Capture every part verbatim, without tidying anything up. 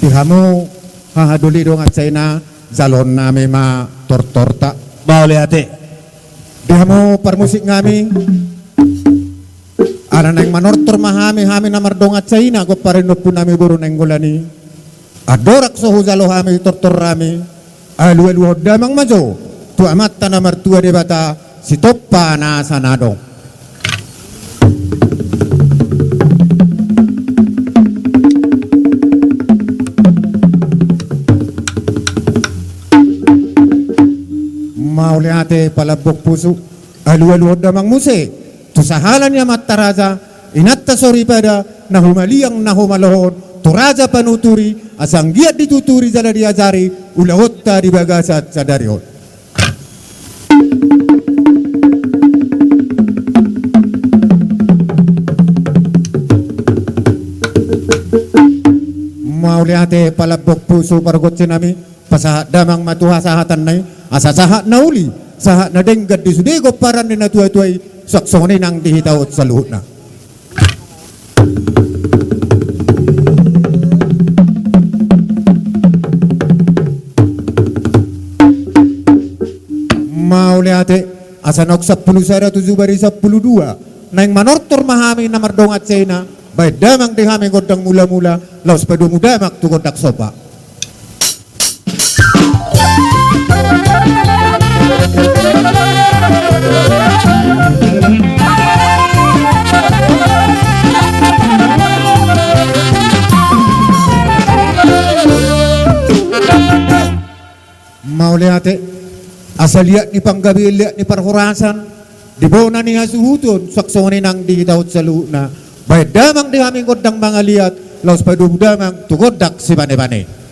Di hamu haha doli dongan saina, jaloonnami ma tortorta. Mauliate. Di hamu parmusik nami, ala naeng manortor ma hami, hami na mardongan saina, pomparan ni ompunami boru Nainggolan i. Andorang so hujalo hami tortornami, alualuhon damang ma jo tu Amanta na martua Debata, sitompa nasa na adong. Mauliate palambok pusu. Alualuhon damang muse tu sahala ni amanta raja, inanta soripada, na humaliang na humalohon, tu raja panuturi, asa anggiat dituturi jala diajari ulaonta di bagasan sadari on. Mauliate palambok pusu pargonsinami. Pasahat damang ma tu hasahatanna i, asa sahat na uli, sahat na denggan di sude pomparan ni natuatua i, suang songon i nang di hita on saluhutna. Mauliate, asa naung sampulu sada tu jumadi sampulu dua, naeng manortor ma hami na mardongan saina, baen damang di hami gondang mulamula, laos padomu damang tu gondang somba. Mauliate, asa liat ni panggabean, liat ni parhorasan, di bona ni hasuhuton, suang songon i nang di hita on saluhutna, baen damang di hami gondang mangaliat, laos padomu damang tu gondang sibanebane.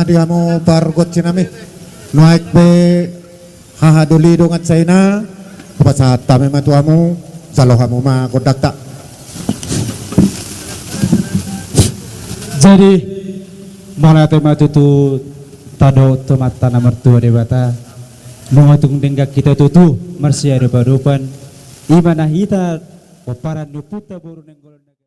Di hamu pargonsi nami, nuaeng pe haha doli dongan saina, hupasahat hami ma tu hamu, jalo hamu ma gondangta. Jadi, mauliate ma tutu tadok tu Amanta na martua Debata, nunga tung denggan hita tutu marsiadopadopan, i ma na hita pomparan ni Ompunta Boru Nainggolan.